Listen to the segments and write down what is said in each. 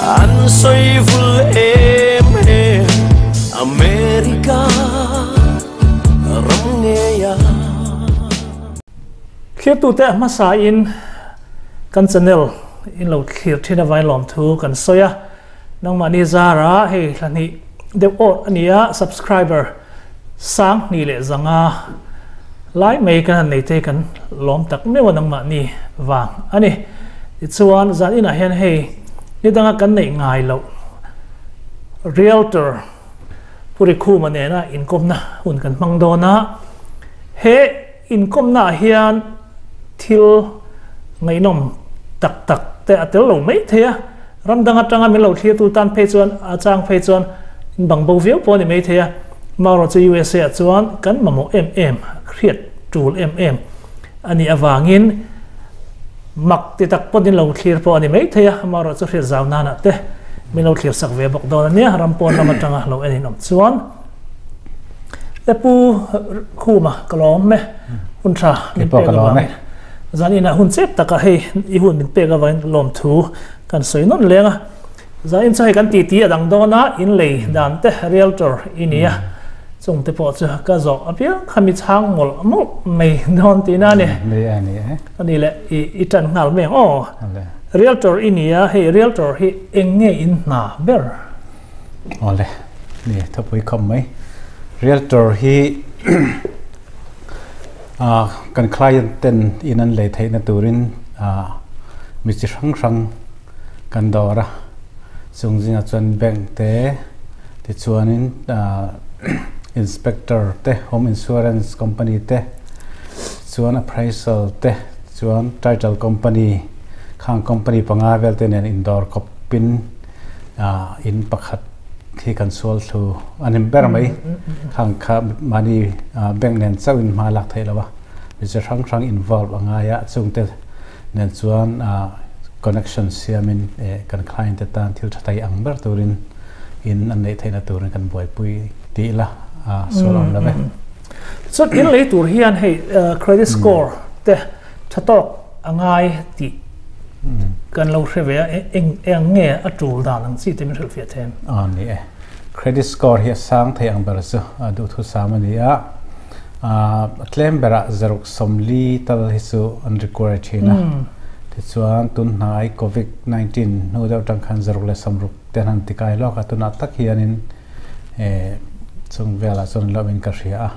An sawi vul em em America ram ngeia. Thlirtute a hmasain kan channel in lo thlir thin avain lawmthu kan sawi a, nangmahni zara hei hla hnih deuh awt a ni a, subscriber sang hnih leh zanga lai mai kan han nei te kan lawm tak meuh a nangmahni vang a ni. Tichuan zan inah hian hei ni danga kan neih ngai loh Realtor Pu Rikhuma nena inkawmna hun kan hmang dawn a, he inkawmna ah hian thil ngaihnawm tak tak te a tel lo mai thei a, ram dang atanga min lo thlirtu tan phei chuan a chang phei chuan in bang bo viau pawh a ni mai thei a, marawh chu USA ah chuan kan mamawh em em, hriat tul em em a nih avangin mak ti tak pawn in lo thlir pawh a ni mai thei a, marawh chu hriat zau nanah te min lo thlir sak ve bawk dawn a nia, ram pawn lam atanga lo en in awm chuan. Te pu Khuma ka lawm e, hun tha min pek avangin zan inah hun chep taka hei i hun min pek avangin lawmthu kan sawi nawn leng a, zan in chu hei kan titi a dang dawn a, in lei dan te realtor i ni a, chung te pawh chu ka zawh apiang kha mi chhang mawlh mawlh mai dawn tihna a ni. A ni le i tan nghal mai ang aw. Realtor i ni a, hei realtor hi eng nge in hna ber? Awle, ni thupui khawp mai. Realtor hi kan client ten in an lei theihna turin mi chi hrang hrang kan dawr a, chung zingah chuan bank te tichuanin inspector te, home insurance company te, chuan appraisal te, chuan title company khang company panga vel te nen indawr kawpin in pakhat hi kan sual thlu a ni ber mai. Khang kha mahni bank nen chauh in hma lak theih lo a, mi chi hrang hrang involve a ngai a, chungte nen chuan connection siamin kan client te tan thil tha thei ang ber turin in an neih theihna turin kan buaipui tih ila sual awm lo ve. Chuan in lei tur hian hei credit score te tha tawk a ngai tih kan lo hre ve a, eng eng nge a tul dan ang chi te min hrilhfiah thei em? Aw ni e. Credit score hi a sang thei ang ber chu a duhthusam a ni a, a tlem berah zaruk sawmli tal hi chu an require thin a, tichuan tun hnai covid 19 hnu deuh tang khan zaruk leh sawmruk te an han ti kai lawk a, tunah tak hianin chung velah chuan lo in ka hria a,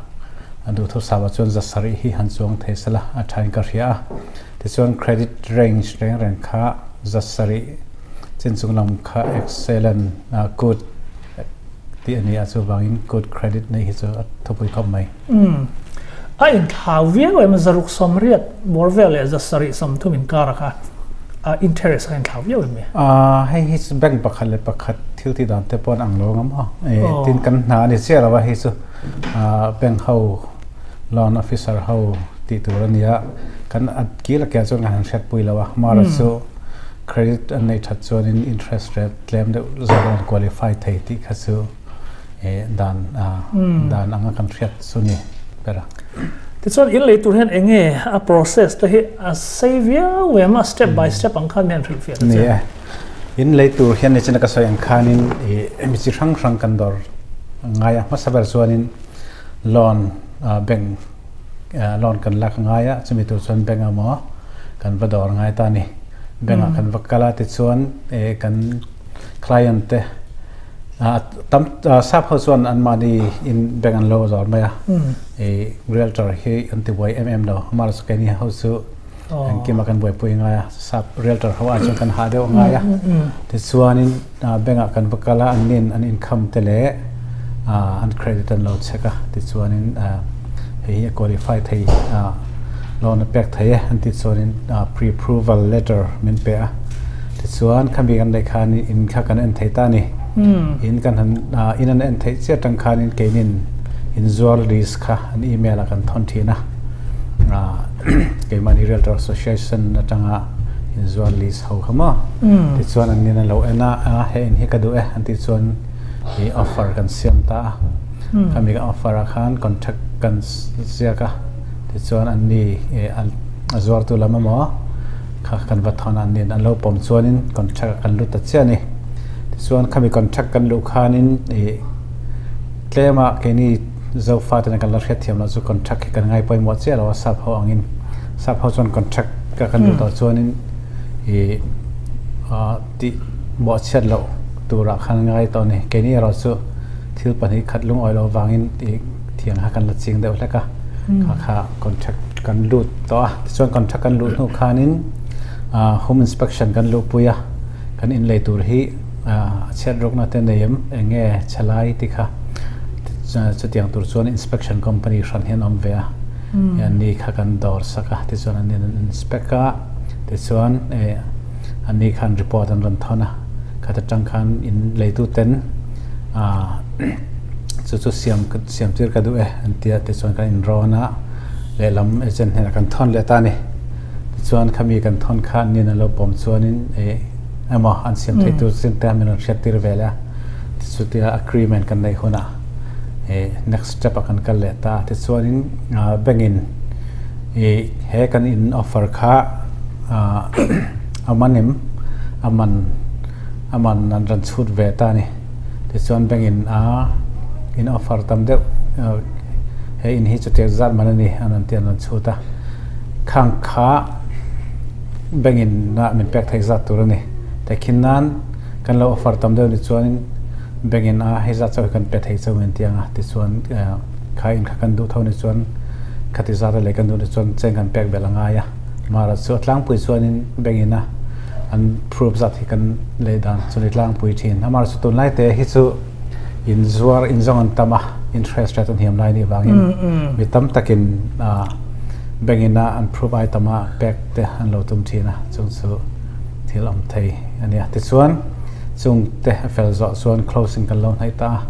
a duhthusam ah chuan zasarih hi han chuang thei sela a tha in ka hria a, tichuan credit range reng reng kha zasarih chin chung lam kha excellent good tih a ni a, chuvangin good credit neih hi chu a thupui khawp mai. Umm a inthlau viau em zaruk sawmriat bawr vel leh zasarih sawmthum inkar a kha a interest kha inthlau viau em ni? Ahh hei hi chu bank pakhat leh pakhat thil tih dan te pawh an ang lo ngam maw? Tin kan hna a ni chiah lo a hei chu bank ho loan officer ho tih tur a nia kan a kil a kiah chuan kan han hriatpui lo a mara chu credit an neih that chuanin interest rate tlem deuh zawk an qualify thei tih kha chu dan dan anga kan hriat chu ni ber a. Tichuan in lei tur hian eng nge a process te hi a sei viau em a step by step ang khan mi han hrilhfiah ta che. Ni e, in lei tur hian nichina ka sawi ang khanin mi chi hrang hrang kan dawr ngai a, hmasa ber chuanin loan bank loan kan lak ngai a, chumi tur chuan bank emaw kan va dawr ngai ta a ni. Bank ah kan va kal a tichuan kan client te Tam sap ho chuan anmahni in bank an lo zawr mai a, i realtor hi an ti buai em em lo. Amah chu keini ho chu engkim a kan buaipui ngai a, sap realtor ho ah chuan kan hah deuh ngai a. Tichuanin bank ah kan va kal a, an nin an income te leh an credit an lo check a, tichuanin hei hi a qualify thei loan a pek thei e an tih chuanin pre-approval letter min pe a. Tichuan khami kan neih khan in kha kan en thei ta a ni. In kan han in an en theih chiah atang khanin keinin inzuar list kha an email ah kan thawn thin a. Keimahni Realtor Association atanga inzuar list ho kha maw. Tichuan an nin an lo en a, he in hi ka duh e an tih chuan i offer kan siam ta a. Khami kan offer ah khan contract kan ziak a, tichuan an ni a zuartu lam emaw kha kan va thawn a, an nin an lo pawm chuanin contract ah kan lut ta chiah a ni. Tichuan khami contract kan luh khanin ih tlema keini Zofa tena kan la hriatthiam loh chu contract hi kan ngai pawimawh chiah lo a sap ho angin sap ho chuan contract ka kan luh tawh chuanin ih ah tih mawhchhiat loh turah khan ngai tawh a ni. Keini erawh chu thil pahnih khat lungawi loh vangin ih thiang kha kan la ching deuh hlek a kha kha contract kan lut tawh a tichuan contract kan luh hnu khanin ah home inspection kan luhpui a kan inlei tur hi ah a chhiat rukna te nei em eng nge chhe lai tih kha chutiang tur chuan inspection company hran hian awm ve a ni kha kan dawr sak a tichuan an in inspect a tichuan eh an ni khan report an rawn thawn a khat atang khan in leitu ten ah chu chu siam siam tir ka duh e an tia tichuan kan inrawn a lehlam agent hnenah kan thawn leh ta a ni tichuan khami kan thawn kha an nin a lo pawm chuanin eh emaw an siam theih tur chin te min rawn hriat tir ve leh a tichutia agreement kan neih hunah eh next step ah kan kal leh ta a tichuanin ah bank in ih he kan in offer kha ah a man em a man a man an rawn chhut ve ta a ni. Tichuan bank in a in offer tam deuh he in hi chutiang zat man a ni an rawn ti an rawn chhut a khang kha bank in ah min pek theih zat tur a ni tehkhin nan kan lo offer tam deuh ni chuanin bank in a hei zat chauh hi kan pe thei chauh min ti ang a tichuan kha in kha kan duh tho ni chuan khati zat a lei kan duh ni chuan cheng kan pek belh a ngai a mara chu a tlangpui chuanin bank in a. An proof zat hi kan lei dan chu ni tlangpui thin. Amah chu tunlai te hi chu in zuar in zawng an tam a, interest rate an hiam lai nih vangin mi tam takin bank in a an proof ai tam a pek te an lo tum thin a, chung chu thil awm thei a nia. Tichuan chung te a fel zawh chuan closing kan lo hnaih ta a,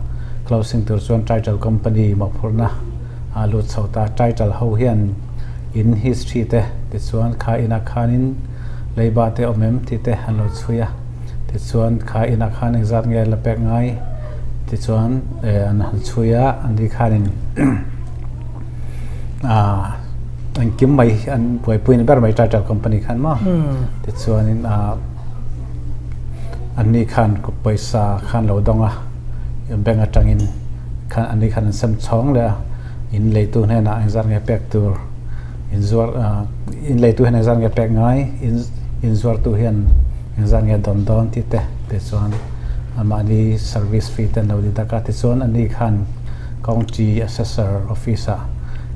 closing tur chuan title company mawhphurhna a lut chho ta. Title ho hian in history te tichuan kha inah khanin Leiba te awm em tih te an lo chhui a, tichuan kha inah khan engzat nge la pek ngai tichuan an han chhui a, an ri khanin ah engkim mai an buaipui ni ber mai title company khan maw tichuanin ah an ni khan pawisa khan lo dawng a bank atangin khan an ni khan an sem chhawng leh a in leitu hnenah engzat nge pek tur. Inzuar inleitu hian engzat nge pek ngai, inzuartu hian engzat nge dawn dawn tih te tichuan mahni service fee te an lo deduct a, tichuan ani khan county assessor office ah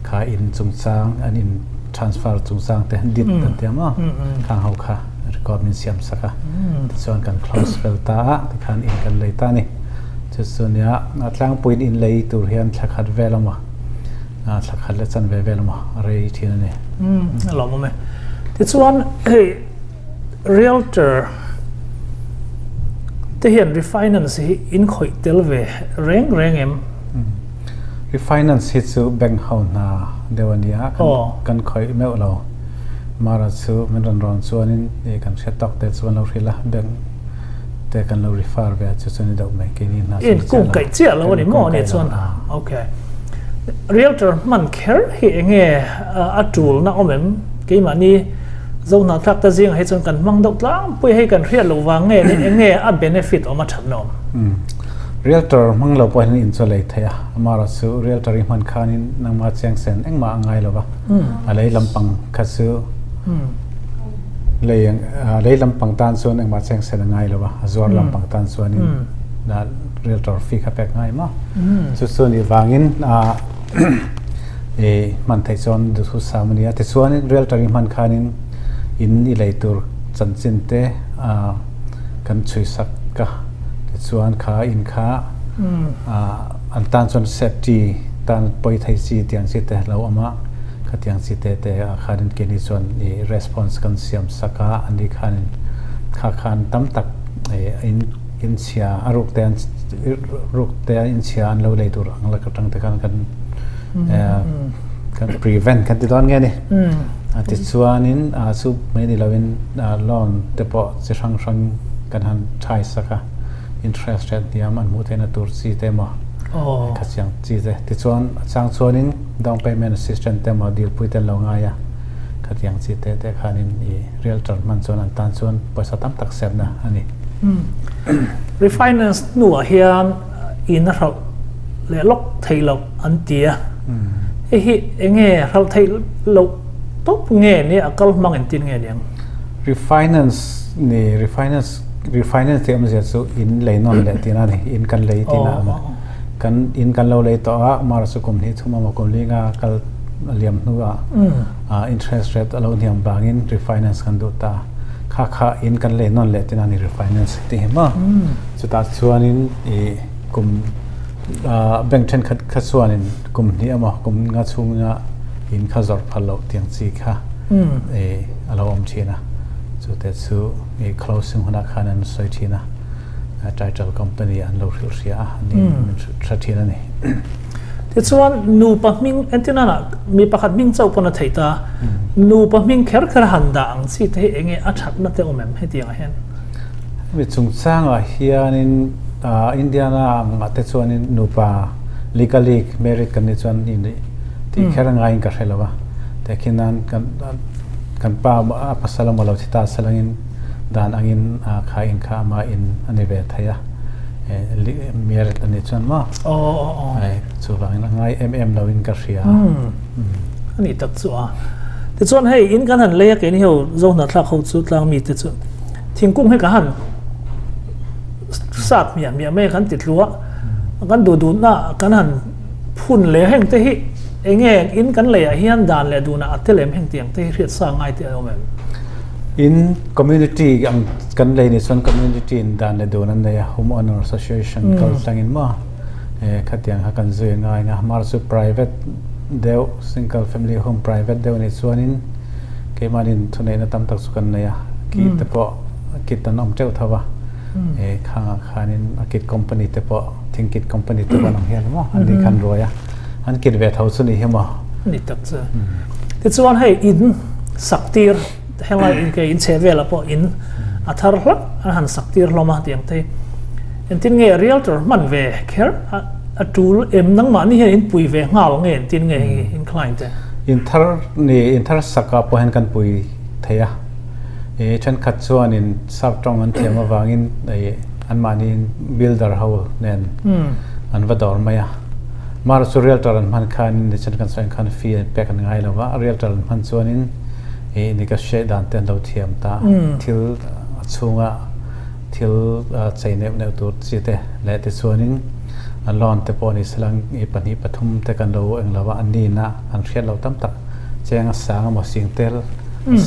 kha in chungchang an in transfer chungchang te deed an ti ang maw khang ho kha record min siam sak a, tichuan kan close fel ta a tikhan in kan lei ta a ni. Chu chu nia a tlangpuiin in lei tur hian thla khat vel a maw. Thla khat leh chan ve vel emaw a rei thin a ni. A lawm awm e. Tichuan hei realtor te hian refinance hi in khawih tel ve reng reng em? Refinance hi chu bank ho hna deuh a ni a, kan khawih meuh lo. Mara chu min rawn rawn chuanin kan hriat tawk te chu an lo hrilh a, bank te kan lo refer ve a chu chu ni deuh mai keini hna chu ni chiah lo. Kaih chiah lo a ni maw ni chuan okay realtor hman kher hi enge a tul na awm em keimahni zo hna thlak ta zingah hi chuan kan hmang deuh tlangpui hei kan hriat loh vang nge ni enge a benefit awm a that na awm. Realtor hmang lo pawh hian in chaw lei theih a amaherawh chu realtor i hman khanin nangmah chiang sen engmah a ngai lo va a lei lampang kha chu Lei lei lampang tan chuan engmah cheng sen a ngai lo a, a zuar lampang tan chuanin realtor fee kha pek ngai maw. Chu chu nih vangin i hman theih chuan duhthu sam a ni a. Tichuan realtor i hman khanin in i lei tur chanchin te kan chhui sak a, tichuan kha in kha an tan chuan safety tan pawi thei chi tiang chi te lo awm a. Khatiang chi te te ah khanin keini chuan i response kan siam sak a, ani khanin kha khan tam tak in inchhia a ruk te an ruk te a inchhia an lo lei tur ang lak atang te khan kan kan prevent kan ti dawn nge ni. Tichuanin chu mai ni loin loan te pawh chi hrang hrang kan han thai sak a. Interest rate hniam an hmuh theihna tur chi te emaw kha chiang chi te tichuan a chang chuanin down payment assistance te emaw dilpui te an lo ngai a khatiang chi te te khanin i realtor hman chuan an tan chuan pawisa tam tak semna a ni. Refinance hnuah hian in a hralh leh lawk theih loh an ti a, hei hi enge hralh theih loh tawp nge nia a kal hmang engtin nge niang? Refinance ni refinance refinance tih awmzia chu in lei nawn leh tihna a ni, in kan lei tihna a awm a, kan in kan lo lei tawh a, March chu kum hnih thum emaw kum li nga kal liam hnuah interest rate a lo hniam vangin refinance kan duh ta. Kha kha in kan lei nawn leh tina ni refinance tih hi maw. Chutah chuanin i kum bank thenkhat kha chuanin kum hnih emaw kum nga chhunga in kha zawrh phal loh tiang chi kha i a lo awm thin a. Chute chu i closing hunah khan an sawi thin a, title company an lo hrilh hria a, an in hre thin a ni. Tichuan, nupa hming, entirnanah mi pakhat hming chauh pawn a theih ta, nupa hming kher kher han dah ang chi te hi eng nge a thatna te awm em hetiangah hian? Hemi chungchangah hianin Indiana angah te chuanin nupa legally married kan nih chuan tih kher a ngaiin ka hre lo a, tehkhin nan kan pa a pasal emaw lo thi ta salangin dan angin kha in kha ama in a ni ve thei a. Married a nih chuan maw? Aw. Chuvangin a ngai em em loin ka hria. A nih tak chu a. Tichuan hei in kan han lei a keini ho zo hnathlak ho chu tlang mite chu thingkung hi ka han sat hmiah hmiah mai a kan ti tlu a. Kan duh duhna kan han phun leh heng te hi eng nge in kan leiah hian dan leh dunah a tel em heng tiang te hi hriat sa ngai te a awm em? In community ang kan lei nih chuan community in dan leh dun an nei a, home owner association kal tlangin maw khatiang kha kan zui ngai nga mar chu private deuh single family home private deuh nih chuanin keimahni thuneihna tam tak chu kan nei a, ki te pawh kit an awm teuh tho va khangah khanin a kit company te pawh thing kit company te pawh an awm hian maw an ni khan ruai a an kit ve tho chu ni hi maw. Ni tak chu. Tichuan hei in sak tir Henglai in ke in chhe velah pawh in a thar hlak an han sak tir hlawm a tiang te hi. Engtin nge realtor hman ve kher a tul em nangmahni hian in pui ve nghal nge engtin nge hei in client te? In thar ni in thar sak ah pawh hian kan pui thei a, i thenkhat chuanin sap tawng an thiam avangin i anmahni builder ho nen an va dawr mai a. Mara chu realtor an hman khanin nichen kan sawi ang khan fee an pek an ngai lo va, realtor an hman chuanin i negotiate dan te an lo thiam ta. Thil a chhunga thil chei neuh neuh tur chi te leh tichuanin loan te pawh ni selang i pahnih pathum te kan lo eng lo va, an nihna an hriat lo tam tak cheng a sang emaw sing tel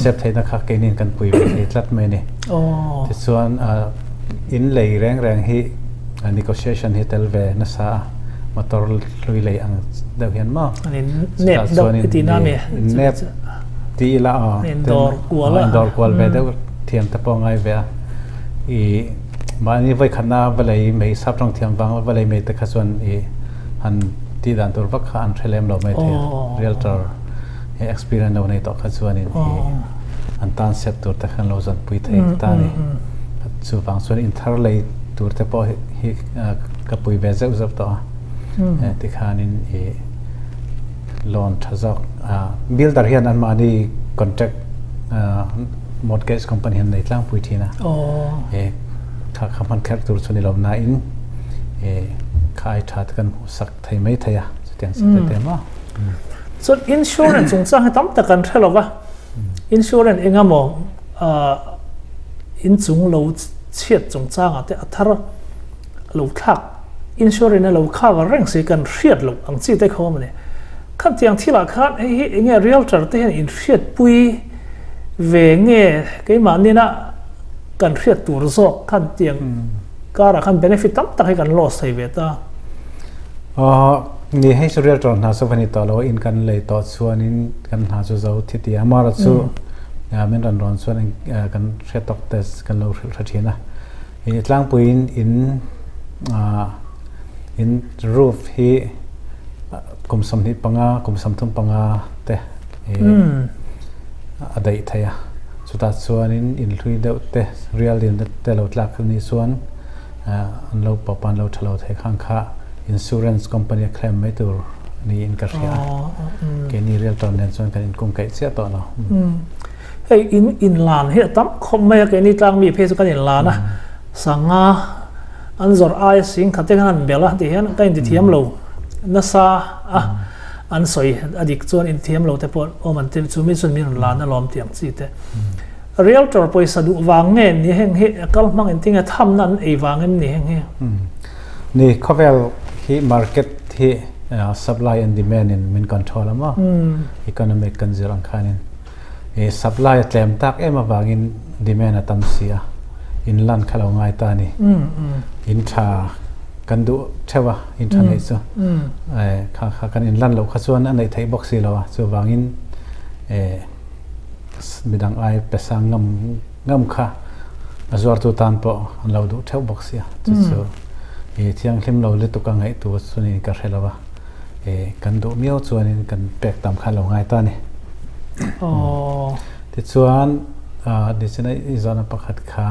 sep theihna kha keinin kan pui ve thei tlat mai a ni. Tichuan in lei reng reng hi negotiation hi tel ve nasa a, motor hlui lei ang deuh hian maw? Nep deuh i tihna a mi? Nep ti ila aw. Indawr kual a. Indawr kual ve deuh thiam te pawh ngai ve a. I mahni vawikhatna va lei mai sap tawng thiam vang va lei mai te kha chuan i han tih dan tur vak kha an hre lem lo mai thei a. Realtor experience lo nei tawh kha chuanin i an tan sep tur te khan lo zawnpui thei ta a ni. Chuvang chuan inthar lei tur te pawh hi ka pui ve zeuh zeuh tawh a. Tikhanin i loan tha zawk builder hian anmahni contract mortgage company hian nei tlangpui thin a. Kha kha hman kher tur chu ni lo nain kha ai tha te kan hmuh sak thei mai thei a chutiang chi te te maw. Chuan insurance chungchang hi tam tak kan hre lo va, insurance eng emaw inchung lo chhiat chungchangah te a thar lo thlak insurance a lo cover reng si kan hriat loh ang chi te kha awm a ni. Khatiang thilah khan hei hi eng nge realtor te hian inhriatpui ve nge keimah nena kan hriat tur zawk khatiang karah khan benefit tam tak hi kan loss thei ve ta. Aw. Ni hei chu realtor hna chu va ni tawh lo a, in kan lei tawh chuanin kan hna chu zo thi ti a, amaherawh chu min rawn rawn chuan kan hre tawk te kan lo hrilh hre thin a. I tlangpuiin in in roof hi kum 25 kum 35 te a daih thei a, chutah chuanin in hlui deuh te real in te lo tlak ni chuan an lo pawp a, an lo tha lo thei khang kha insurance company a claim mai tur niin ka hria a, keini realtor nen chuan kan inkung kaih chiah tawh lo. Hei in inlan hi a tam khawp mai a, keini tlang mi phei chu kan inlan a, sanga an zawrh aia sing khat te khan an bel a ti hian ka inti thiam lo nasa a an sawi a dik chuan inthiam lo te pawh awm an ti chu mi chuan min rawn lan alawm tih ang chi te. Realtor pawisa duh vang nge ni heng hi a kal hmang engtin nge thamna an ei vang em ni heng hi? Ni khawvel hi market hi supply and demand in min control a maw? Economic kan zir ang khanin supply a tlem tak em avangin demand a tam si a, in lan kha lo ngai ta a ni. In tha kan duh theuh a, in tha neih chu kha kha kan in lan loh kha chuan a neih theih bawk si lo a, chuvangin Midang ai pesa ngam ngam kha a zuartu tan pawh an lo duh theuh bawk sia. Chu chu i thianghlim lo lutuk a ngaih tur chuanin ka hre lo a, i kan duh miau chuanin kan pek tam kha lo ngai ta a ni. Tichuan nichina i zawhna pakhat kha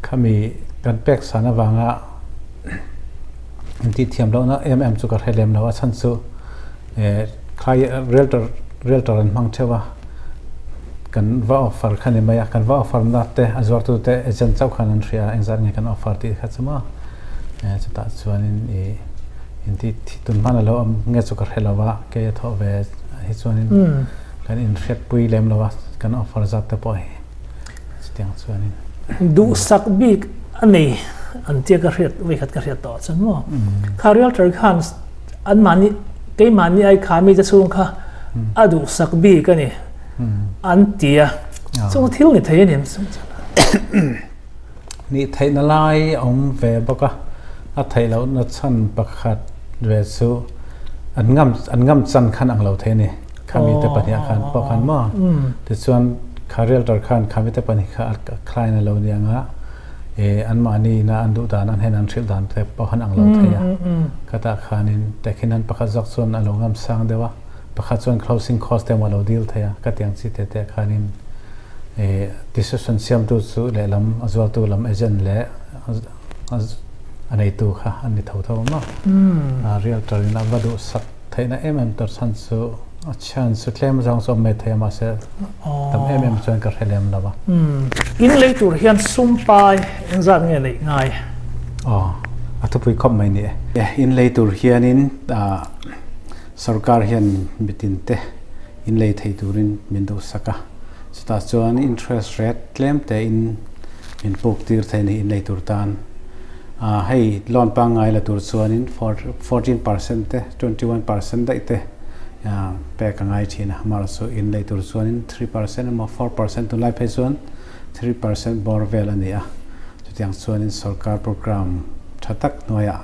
khami kan pek san avanga intih thiam lohna em em chu ka hre lem lo a chhan chu Khai realtor realtor an hmang theuh a, kan va offer kha ni mai a, kan va offer na te a zuartu te agent chauh khan an hria a, engzat nge kan offer tih kha chu maw chutah chuanin ih inti thi tun hman a lo awm nge chu ka hre lo a, kei a thawh ve hi chuanin kan inhriatpui lem lo a, kan offer zat te pawh hi chutiang chuanin. Duhsak bik a nei an tia ka hriat vawikhat ka hriat tawh chuan maw kha realtor khan An mahni, keimahni ai kha mite chhung kha a duhsak bik a ni an ti a, chung thil ni thei a ni em chung chuan. Nih theihna lai a awm ve bawk a, a theih lohna chhan pakhat ve chu an ngam an ngam chan khan ang lo thei a ni. Kha mite pahnih ah khan pawh khan maw? Tichuan kha realtor khan kha mite pahnih kha a client a lo ni ang a, E anmahni ina an duh dan an hen an hrilh dan te pawh han ang lo thei a. Khatah khanin tehkhin an pakhat zawk chuan a lo ngam sang deuh a, pakhat chuan closing cost te emaw a lo deal thei a, ka tiang chi te te khanin e decision siamtu chu lehlam a zualtu lam agent leh a neitu kha an ni tho tho a maw. Realtor in a va duh sak theihna em em tur chhan chu A chhan chu tlem zawng chu a awm mai thei a mahse tam em em chuan ka hre lem lo a. In lei tur hian sum pai engzat nge neih ngai? Aw, a thupui khawp mai ni e. In lei tur hianin sorkar hian mitin te in lei thei turin min duhsak a, chutah chuan interest rate tlem te in min puk tir thei a ni in lei tur tan. Hei loan pangngai la tur chuanin 14% te 21% daih te pek a ngai thin a, amaherawhchu in lei tur chuanin 3% emaw 4% tunlai phei chuan 3% bawr vel a ni a, chutiang chuanin sorkar program tha tak hnuaiah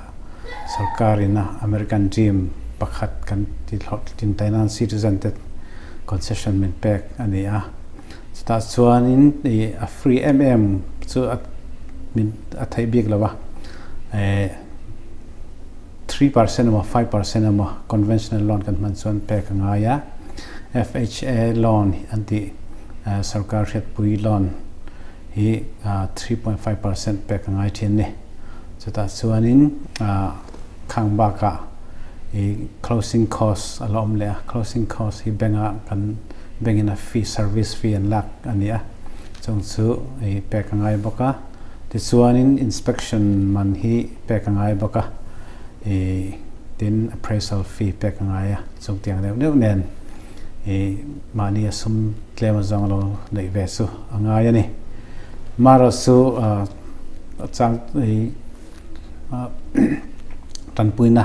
sorkarin a American Dream pakhat kan ti hlawhtling tai nan citizen te concession min pek a ni a. Chutah chuanin ih a free em em chu a min a theih bik lo a, eh 3% emaw 5% emaw conventional loan kan hman chuan pek a ngai a, FHA loan an tih sorkar hriatpui loan hi 3.5% pek a ngai thin a ni. Chutah chuanin khang bakah ih closing cost a la awm leh a, closing cost hi bank ah kan bank in a fee service fee an lak a ni a, chung chu ih pek a ngai bawk a, tichuanin inspection man hi pek a ngai bawk a, ih tin appraisal fee pek a ngai a, chung tiang deuh deuh nen ih mahni a sum tlem a zawng lo neih ve chu a ngai a ni. Marawh chu a chang ih tanpuina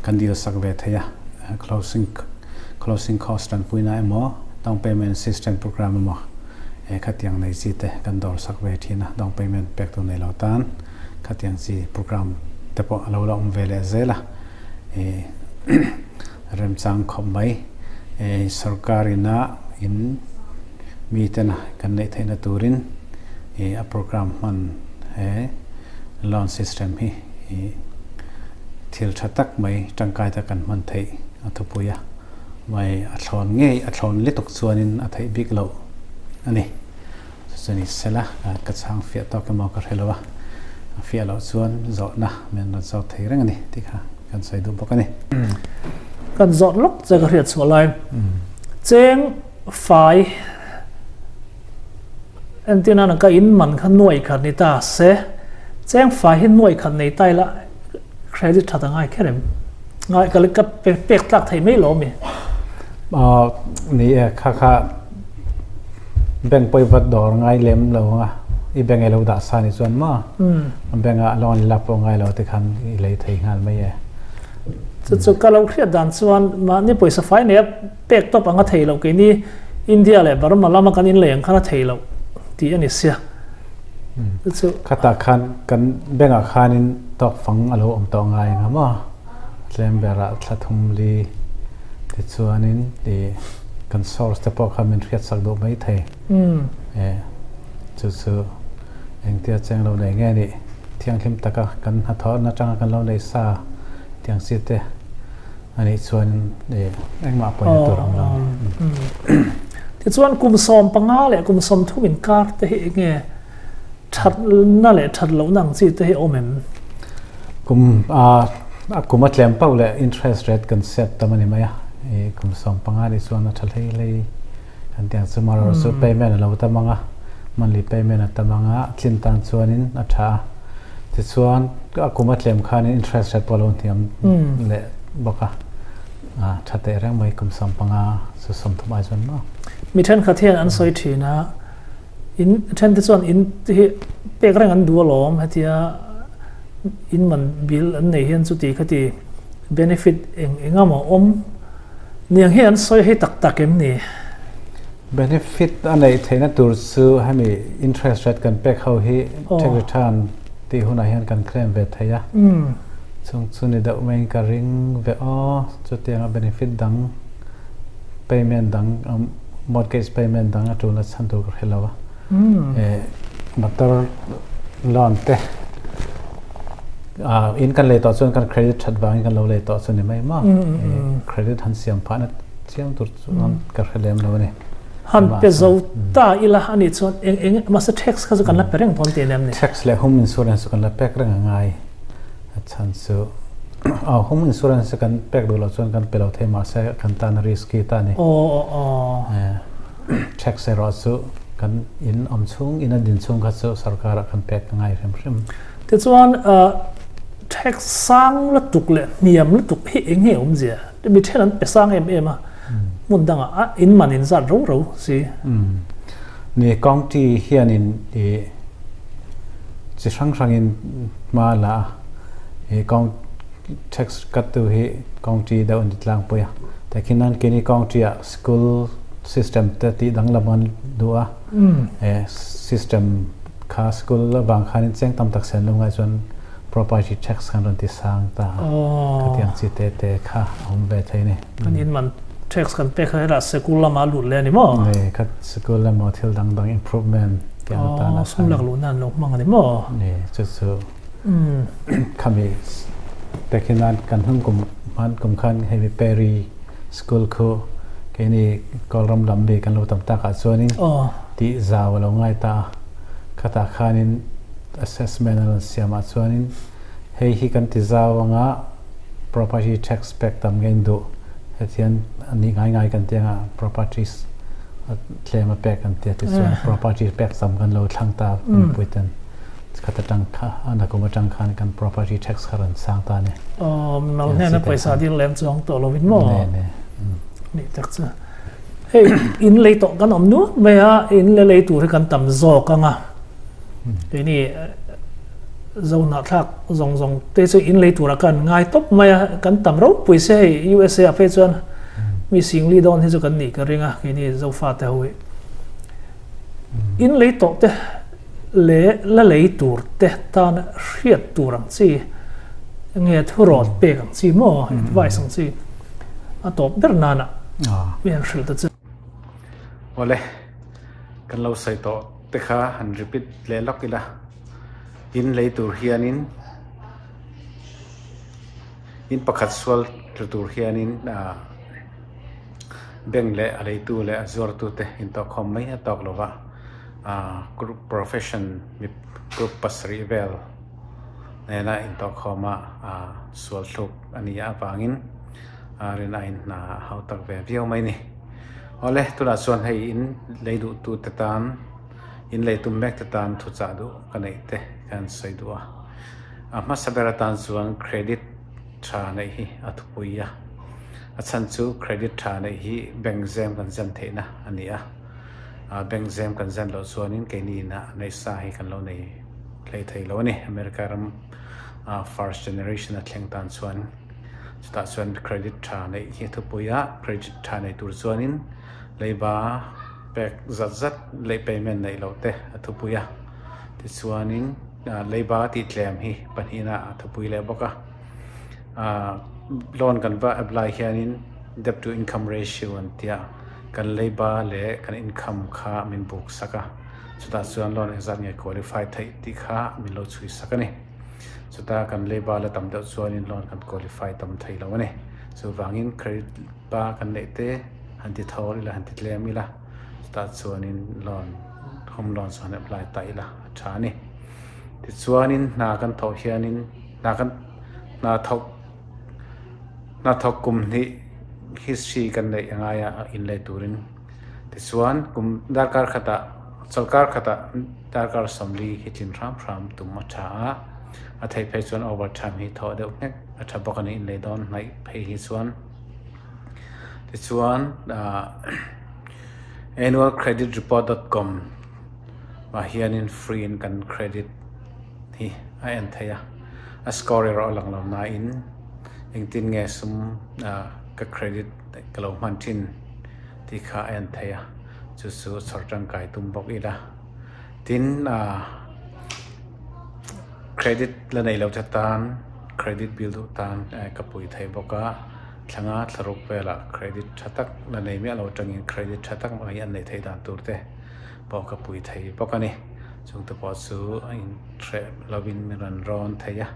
kan dil sak ve thei a, closing closing cost tanpuina emaw down payment assistance program emaw khatiang nei chi te kan dawr sak ve thin a, down payment pek tur nei lo tan khatiang chi program te pawh a lo la awm ve leh zel a, remchang khawp mai sorkar ina in Miten kan neih theihna turin a program hman he loan system hi thil tha tak mai tangkai tak kan hman theih a thupui a, mai a thlawn ngei a thlawn lituk chuanin a theih bik loh a ni. Chu chu ni sela ka chhang fiah tawk emaw ka hre lo a, a fiah loh chuan zawhna min rawn zawt thei reng a ni tih kha kan sawi duh bawk a ni. Kan zawt lawk che ka hriat chhuah lai cheng Fai Entirnan ka in man kha nuai khat ni ta se, cheng fai hi nuai khat nei ta ila credit that a ngai kher em? Ngai ka ka pek tlak thei mai lo mi. Aw ni e, kha kha bank pawh i vat dawr ngai lem lo anga i bank ei lo dah sa ni chuan maw bank ah loan i la pawh ngai lo tikhan i lei thei nghal mai e. Chu chu ka lo hriat dan chuan mahni pawisa fai nei a pek tawp anga thei loh keini India leh Burma lama kan inlei ang khan a thei loh tih a ni sia. Chu chu. Khatah khan kan bank ah khanin tawk fang a lo awm tawh ngai anga maw tlem berah thla thum li tichuanin ih kan source te pawh kha min hriat sak duh mai thei. E chu chu engtia cheng lo nei nge nih thianghlim taka kan hnathawhna atanga kan lo nei sa tiang chi te. Anih chuan engmah pawina tur awm lo ni. Tichuan kum 15 leh kum 30 inkar te hi enge thatna leh that lohna ang chi te hi awm em? Kum a kum a tlem pauh leh interest rate kan set tam a ni mai a, kum 15 nih chuan a tha hlei hlei kan tih ang chu marawh chu payment a lo tam ang a, monthly payment a tam ang a, tlin tan chuanin a tha a. Tichuan a kum a tlem khanin interest rate pawh a lo hniam leh bawk a, tha teh reng mai kum 15 chu 30 ai chuan maw. Mi thenkhat hian an sawi thin a, in then te chuan in hi pek reng an duh alawm hetia in man bill an nei hian chuti khati benefit eng eng emaw awm niang hi an sawi hei tak tak em ni? Benefit a neih theihna tur chu hemi interest rate kan pek ho hi tax return tih hunah hian kan claim ve thei a, chung chu ni deuh maiin ka ring ve aw. Chutianga benefit dang payment dang mortgage payment dang a tulna chhan tur ka hre lo a, motor loan te in kan lei tawh chuan kan credit that vangin kan lo lei tawh chu ni mai maw, credit han siam phahna Chiang tur chuan ka hre lem lo a ni. Han pe zo ta ila a nih chuan eng eng mahse tax kha chu kan la pe reng dawn tih em ni? Tax leh home insurance chu kan la pek reng a ngai. A chhan chu aw home insurance chu kan pek duh loh chuan kan pe lo thei mahse kan tan a risky ta a ni. Aw aw aw. Tax erawh chu kan in awm chhung in a din chhung kha chu sarkar ah kan pek a ngai hrim hrim. Tichuan tax sang lutuk leh hniam lutuk hi eng nge awmzia? Mi then an pe sang em em a, hmun dangah a in man in zat ro ro si. Ni county hianin i chi hrang hrangin hma a la a, i tax cut tu hi county deuh an ti tlangpui a, tehkhin nan keini county ah school system te tih danglam an duh a, system kha school avang khanin cheng tam tak sen lo ngai chuan Property tax kan rawn ti sang ta a, khatiang chi te te kha a awm ve thei ni. Kan in man tax kan pek kha helaiah sikul lama a lut leh a ni maw? Ni, kha sikul emaw thil dang dang improvement tih ang atan a khan. Sum lak luhna an lo hmang a ni maw? Ni, chu chu khami pek hian kan hnung kum hman kum khan hemi Perry school khu keini Kawlram lam mi kan lo tam takah chuanin tih zau a lo ngai ta a, khatah khanin Assessment a rawn siam ah chuanin hei hi kan ti zau anga property tax pek tam nge in duh hetian a nih ngai ngai kan ti anga properties a tlem a pek kan ti a tichuan property pek tam kan lo thlang ta mipui ten khat atang kha a nakum atang khan kan property tax kha rawn sang ta a ni. Aw mal hnena pawisa dil lem chuang tawh lovin maw? Ne ne. Nih tak chu. Hei in lei tawh kan awm nuam mai a in le lei tur hi kan tam zawk anga. Keini zohnahthlak zawng zawng te chu in lei tura kan ngai tawp mai a, kan tam ropui se hei USA ah phei chuan mi singli dawn hi chu kan nih ka ring a keini Zofa te ho hi. In lei tawh te leh la lei tur te tan hriat tur ang chi nge thurawt pek ang chi maw advice ang chi a tawp ber nana mi han hrilh ta chu. Awle kan lo sawi tawh te kha han repeat leh lawk ila in lei tur hianin in pakhat sual tlu tur hianin ah bank leh a leitu leh a zuartu te intawhkhawm mai a tawk lova ah group profession mi group pasarih vel nena intawhkhawm a ah sual thluk a ni avangin ah rin aiin hna a hau tak ve viau mai a ni. Awle tunah chuan hei in lei duh tu te tan. In lei tum mek te tan thuchah duh ka neih te ka han sawi duh a. A hmasa ber atan chuan credit tha neih hi a thupui a. A chhan chu credit tha neih hi bank zem kan zen theihna a ni a. Bank zem kan zen loh chuanin keini inah neih sa hi kan lo nei hlei thei lo a ni. America ram first generation a thleng tan chuan chutah chuan credit tha neih hi a thupui a. Credit tha nei tur chuanin leiba pek zat zat leh payment neih loh te a thupui a. Tichuanin leiba tih tlem hi pahnihna a thupui leh bawk a. Loan kan va apply hianin debt to income ratio an tia kan leiba leh kan income kha min buk sak a. Chutah chuan loan engzat nge qualify theih tih kha min lo chhui sak a ni. Chuta kan leiba la tam deuh chuanin loan kan qualify tam thei lo a ni. Chuvangin credit ba kan neih te han ti thawl ila han ti tlem ila chutah chuanin loan home loan chu han apply ta ila a tha a ni. Tichuanin hna kan thawh hianin hna kan hna thawk hna thawk kum hnih history kan neih a ngai a inlei turin tichuan kum darkar khatah chawlhkar khatah darkar sawmli hi tlin hram hram tum a tha a a theih phei chuan overtime hi thawh deuh nghek a tha bawk a ni inlei dawn hnaih phei hi chuan. Tichuan annualcreditreport.com ah hianin free in kan credit hi a en theih a, a score erawh a lang lo nain engtin nge sum ka credit ka lo hman thin tih kha a en theih a, chu chu chhawr tangkai tum bawk ila. Tin credit la nei lo te tan credit bill duh tan ka pui thei bawk a. Thlanga thlaruk velah credit tha tak la nei miah lo atangin credit tha tak mai an neih theih dan tur te pawh ka pui thei bawk a ni. Chung te pawh chu a inhreh lovin min rawn rawn thei a,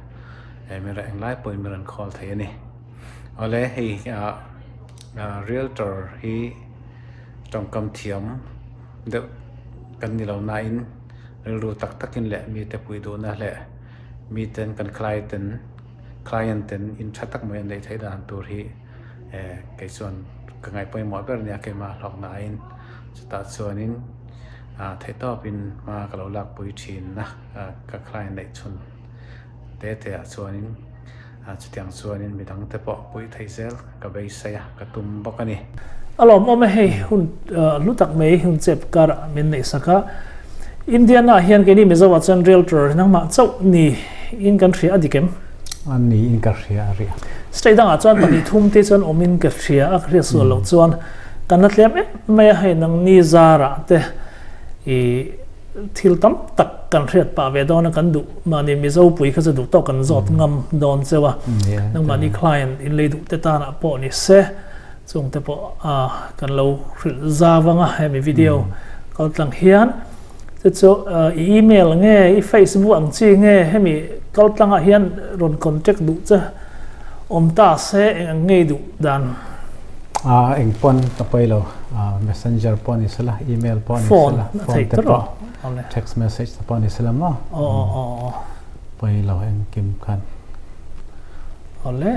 min rawn englai pawhin min rawn call thei a ni. Awle hei realtor hi tawngkam thiam deuh kan ni lo nain rilru tak takin leh mite pui duhna leh miten kan client ten Client ten in tha tak mai an neih theih dan tur hi kei chuan ka ngaih pawimawh ber nia keimah hlawkna aiin chutah chuanin theihtawpin hma ka lo lakpui thin a ka client neih chhun te te ah chuanin chutiang chuanin midang te pawh puih theih zel ka beisei a ka tum bawk a ni. A lawmawm e hei hun hlu tak mai hun chep kar ah min neih sak a. Indiana ah hian keini Mizo ah chuan realtor nangmah chauh ni in kan hria a dik em? A ni in ka hria a ria. State dangah chuan pahnih thum te chuan awm in ka hria a ka hriat sual loh chuan kan la tlem em mai a hei nangni zarah te i Thil tam tak kan hriat pah ve dawn a, kan duh mahni Mizo pui kha chu duh tawk kan zawt ngam dawn cheu a, nangmahni client in lei duh te tanah pawh ni se, chung te pawh kan lo hrilh zau ang a hemi video kal tlang hian. Chu chu i email nge i Facebook ang chi nge hemi kal tlangah hian rawn contact duh che awm ta se eng ang ngei duh dan. A eng pawn ka pawi lo, messenger pawh ni sela, email pawh ni sela, phone te pawh, text message te pawh ni sela maw? Pawi lo engkim khan. Awle.